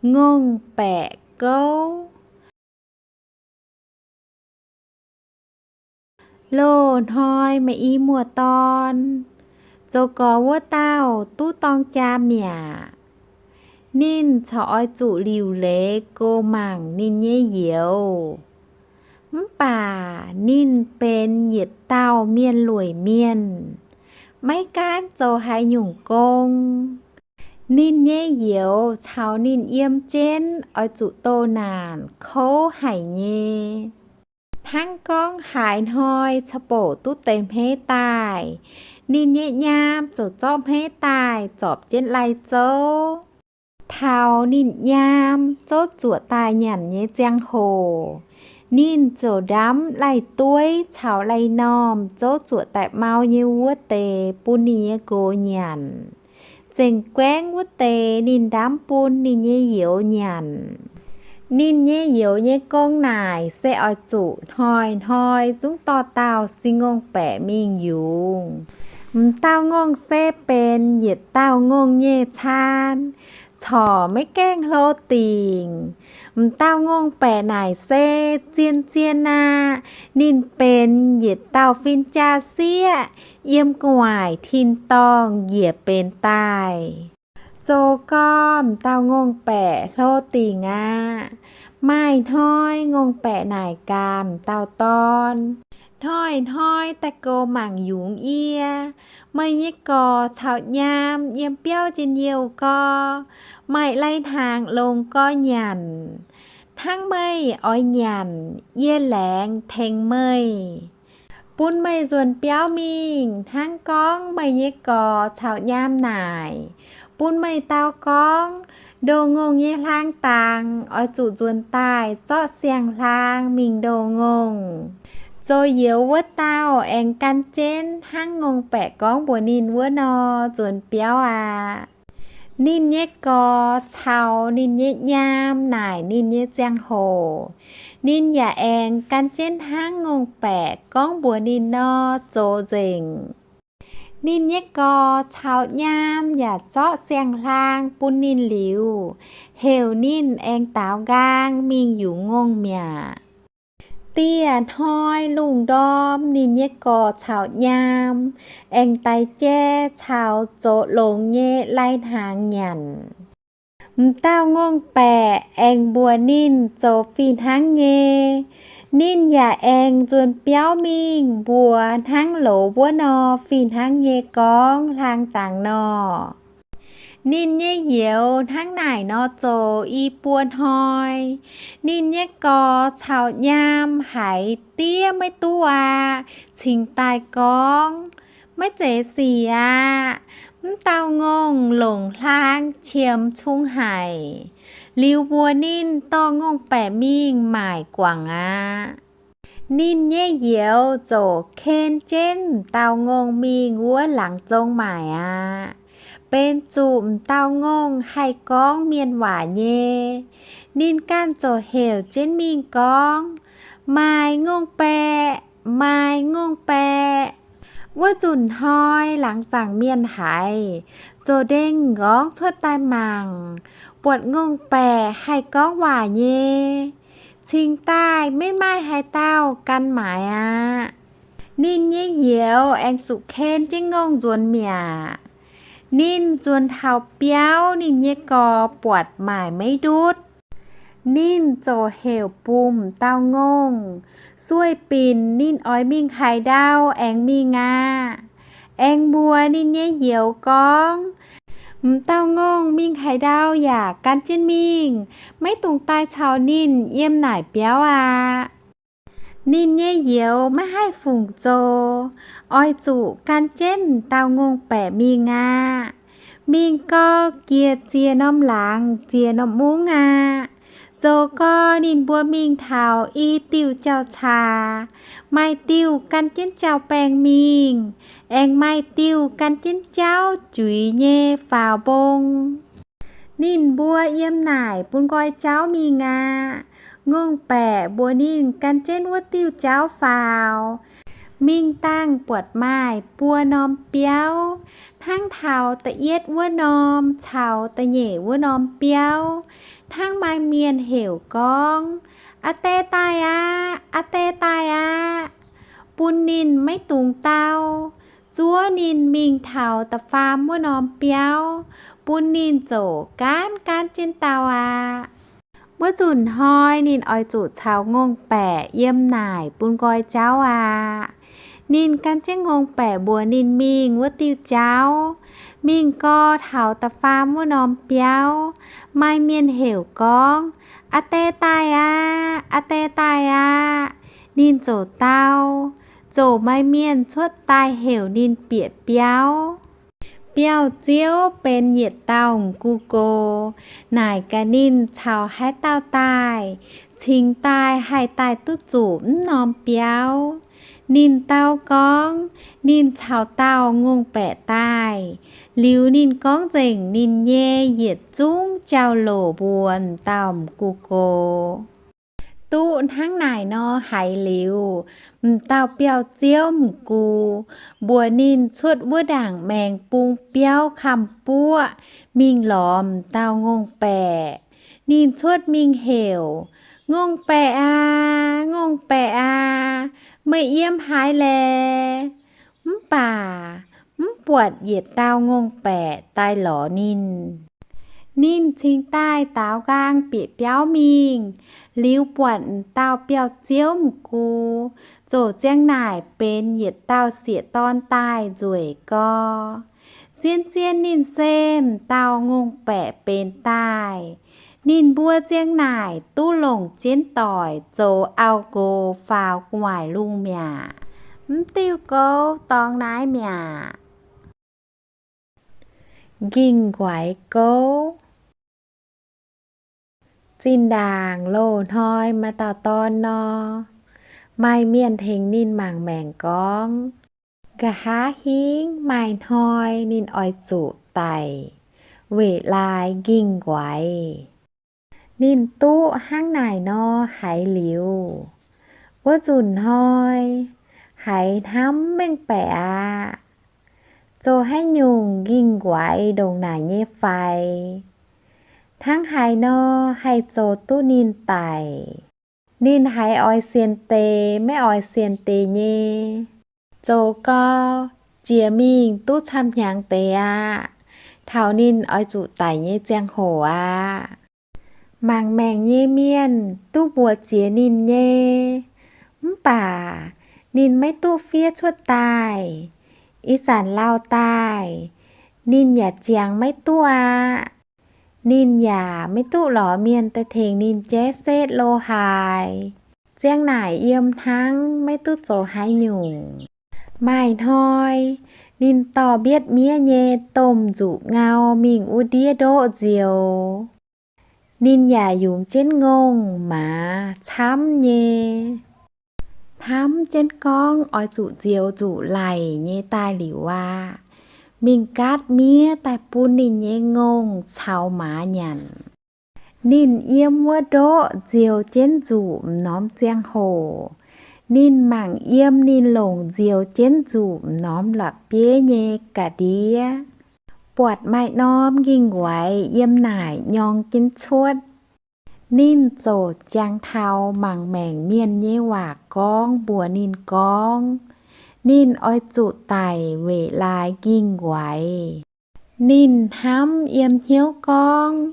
Ngongh baeqc gouv. Loz-hnoi maaih i muoz-dorn, zoux gorx wuov dauh duqv dorng jaa mi'aqv. Ninh corc oix zuqc liuc leiz goux mangc ninh nyei youz. Mv baac ninh benx yietc dauh mienh lueic mienh, maiv gaanv zoux haaix nyungc gong. Ninh nyei youz caux ninh yiem jienv oix zuqc doh naanc kouv haic nyei. Hnangv gorngv haaix hnoi ca'bouc duqv deix hmeiv daaih, ninh nyei nyaam ziouc zorqv hmeiv daaih zorpc jienv lai-zouv. Taux ninh nyaam zouv zuoqc daaih nyanc nyei ziangh hoc, ninh ziouc ndamv lai-dueiv caux lai-normh zouv zuoqc daaih mau nyei wuov deix bun ninh nyei nqox nyanc. Zengc guaengv wuov deix ninh ndamv bun ninh nyei youz nyanc. Ninh nyei youz nyei gong naaic se oix zuqc hnoi-hnoi zungv dorh dauh sin ngongh baeqc mingh yungz. M'dauh ngongh se benx yietc dauh ngongh nyei caan, corc maiv gaengh hlo dingc. M'dauh ngongh baeqc naaic se zien-zien aqv. Ninh benx yietc dauh fin-jaa-sieqv, yiem gu'nguaaic tin-dorngh njiec benx daaih. Zoux gorx m'dauh ngongh baeqc hlo dingc aqv. Maaih hnoi ngongh baeqc naaic gaax m'dauh dorn, hnoi-hnoi daaih goux mangc yungz yie. Meih nyei gorx caux nyaam yiem biauv njien-youh gorx, maaih lai-hnaangx longx gorx nyanc. Hnangv meih oix nyanc, yie laengz tengx meih, bun meih nzuonx biauv mingh. Hnangv gorngv meih nyei gorx caux nyaam naaic, bun meih dau gorngv, ndoh ngongh nyei hlang dangx oix zuqc nzuonx daaih zorqv siang-hlang mingh ndoh ngongh. Zoux youz wuov dauh aengx gan jienv hnangv ngongh baeqc gorngv mbuox ninh wuov nor nzuonx biauv aqv. Ninh nyei gorx caux ninh nyei nyaam naaic ninh nyei ziangh hoc, ninh yaac aengx gan jienv hnangv ngongh baeqc gorngv mbuox ninh nor zoux nzengc. Ninh nyei gorx caux nyaam yaac zorqv siang-hlang bun ninh liuz, heuc ninh aengx daaux nqaang mingh yungz ngongh mi'aqv. Dieh hnoi lungh ndorm ninh nyei gorx caux nyaam aengx daix jai caux zoux longx nyei lai-hnaangx nyanc. M'dauh ngongh baeqc aengx mbuox ninh zoux fih hnangv nyei. Ninh yaac aengx nzuonx biauv mingh mbuox hnangv loz wuov nor fih hnangv nyei gorngv hlang dangx nor. Ninh nyei youz hnangv naaic nor zoux i buo hnoi, ninh nyei gorx caux nyaam haiz diev maiv duqv aqv, cingx daaih gorngv, maiv zeiz sic aqv. M'dauh ngongh longc hlang qiemx cung haic. Liuz mbuox ninh dorh ngongh baeqc mingh maaic guangc aqv. Ninh nyei youz ziouc ken jienv m'dauh ngongh mingh wuov laangz zong maaic aqv. Benx zuqc m'dauh ngongh haih gorngv mienh waac nyei. Ninh ganh ziouc heuc jienv mingh gorngv, maaih ngongh baeqc, maaih ngongh baeqc. Wuov nzunc hnoi laangz zaangc mienh haiz, ziouc ndengh nqorngv cuotv daaih mangc, buatc ngongh baeqc haih gorngv waac nyei. Cingx daaih maiv maaih haaix dauh gan maaiz aqv. Ninh nyei youz aengx zuqc ken jienv ngongh nzuonx mi'aqv. Ninh nzuonx taux biauv, ninh nyei gorx buatc maaic maiv ndutv. Ninh ziouc heuc bun m'dauh ngongh, sueih binc ninh oix mingh haaix ndau aengx mingh aqv. Aengx mbuox ninh nyei youz gorngv, m'dauh ngongh mingh haaix ndau yaac gan jienv mingh, maiv dungx daaih caux ninh yiem naaic biauv aqv. Ninh nyei youz maiv haih fungc zoux, oix zuqc gan jienv m'dauh ngongh baeqc mingh aqv. Mingh gau, jiex ziex norm laangz ziex norm mungv aqv. Zoux gau ninh mbuo mingh taux i diuh jauv-caax, maaih diuh gan jienv jauv-baengh mingh, aengx maaih diuh gan jienv jauv juiz nyei faaux mbong. Ninh mbuo yiem naaic bun nqoi jauv mingh aqv. Ngongh baeqc mbuox ninh gan jienv wuov diuh jauv faaux. Mingh dangh buatc maaih buo norm biauv, hnangv taux da'yietv wuov norm caux da'nyeic wuov norm biauv, hnangv maaih mienh heuc gorngv, Aa Die daaih aqv! Aa Die daaih aqv! Bun ninh maiv dungx dau, zuov ninh mingh taux da'faam wuov norm biauv, bun ninh ziouc gaanv gaanv jienv dau aqv. Wuov nzunc hnoi ninh oix zuqc caux ngongh baeqc yiem naaic bun nqoi jauv aqv. Ninh gan jienv ngongh baeqc mbuox ninh mingh wuov diuh jauv. Mingh gau taux da'faam wuov norm biauv, maaih mienh heuc gorngv, Aa Die daaih aqv! Aa Die daaih aqv! Ninh ziouc dau. Ziouc maaih mienh cuotv daaih heuc ninh bieqc biauv. Biauv ziouv benx yietc dauh m'gux gox, naaic gaax ninh caux haaix dauh daaih, cingx daaih haih daaih duqv zuqc mv norm biauv. Ninh dau gorngv ninh caux dauh ngongh baeqc daaih. Liuz ninh gorngv nzengc ninh nyei yietc zungv jauv-louc mbuox m'dauh m'gux gox. Duqv hnangv naaic nor haiz liuz, m'dauh biauv-ziouv m'gux mbuox ninh cuotv wuov ndaangc maengx bung biauv kamv-buoqv mingh lorz m'dauh ngongh baeqc. Ninh cuotv mingh heuc, Ngongh baeqc aac, ngongh baeqc aac, meih yiem haaix laeh? Mv baac mv buatc yietc dauh ngongh baeqc daaih lorz ninh. Ninh cingx daaih daaux nqaang bieqc biauv mingh, liuz buatc m'dauh biauv-ziouv m'gux, ziouc ziang naaic benx yietc dauh sieqv-dorn daaih nzueic gau. Zien-zien ninh se m'dauh ngongh baeqc benx daaih. Ninh mbuo ziang naaic duqv longc jienv doic zoux auv-nqox faaux gu'nguaaic lungh mi'aqv. Mv diuh gouv dorngx naaiv mi'aqv. Nqingh Nquaix Gouv. Zinh ndaangc loz-hnoi maaih dauh dorn nor, maaih mienh tengx ninh mangc maengc gorngv, nqa'haav hingv maaih hnoi ninh oix zuqc daic weic laaix nqingh nquaix. Ninh duqv hnangv naaic nor haiz liuz, wuov nzunc hnoi haiz hnamv mengh baeqc aqv. Zoux haaix nyungc nqingh nquaix ndongc naaic nyei faix? Hnangv haaix nor haih zoux duqv ninh daic? Ninh haiz oix sienx deix maiv oix sienx deix nyei. Zoux gau, jiex mingh duqv camv-hnyangx deix aqv. Taux ninh oix zuqc daic nyei ziangh hoc aqv. Mangc maengc nyei mienh duqv mbuox jiex ninh nyei, mv baac ninh maiv duqv fiev cuotv daaih. Ih zanc lauh daaih, ninh yaac jangx maiv duqv aqv. Ninh yaac maiv duqv lorz mienh daaih tengx ninh jaiv setv lo haaix. Ziang naaic yiem hnangv maiv duqv zoux haaix nyungc. Maaih hnoi, ninh dorh mbietv miev nyei domh nzuqc ngau mingh wuov ndiev ndoqv nzioux. Ninh yaac yungz jienv ngongh maaz camv nyei, hnamv jienv gorngv oix zuqc nzioux zuqc laic nyei daaih liuz aqv, mingh gaatv miev daaih bun ninh nyei ngongh caux maaz nyanc. Ninh yiem wuov ndoqv nzioux jienv nzuqc m'normh ziangh hoc, ninh mangc yiem ninh longc nzioux jienv nzuqc m'normh la'bieiv nyei ga'ndiev, buatc maaih norm nqingh nquaix yiem naaic nyorng jienv cuotv. Ninh ziouc jangx taux mangc maengc mienh nyei waac gorngv mbuox ninh gorngv, ninh oix zuqc daic weic laaix nqingh nquaix. Ninh hnamv yiem hnyouv gorngv,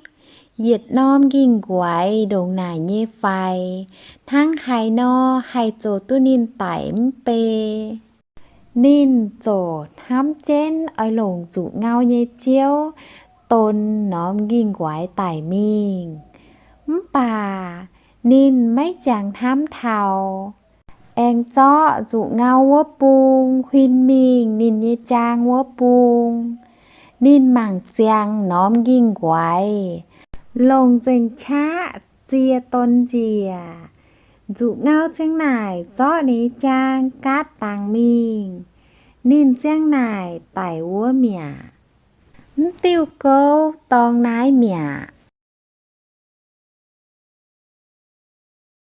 yietc norm nqingh nquaix ndongc naaic nyei faix, hnangv haaix nor haih zoux duqv ninh daic mv bei. Ninh ziouc hnamv jienv oix longc nzuqc ngau nyei ziouv donx norm nqingh nquaix daic mingh. Mv baac ninh maiv jangx hnamv taux. Aengx zorqv nzuqc ngau wuov bung huin mingh ninh nyei jaang wuov bung. Ninh mangc ziangx norm nqingh nquaix, longc nzengc qaqv zie donx njiec. Nzuqc ngau ziang naaic zorqv ninh nyei jaang gaatv dangx mingh. Ninh ziang naaic daic wuov mi'aqv. Mv diuh gouv dorngx naaiv mi'aqv.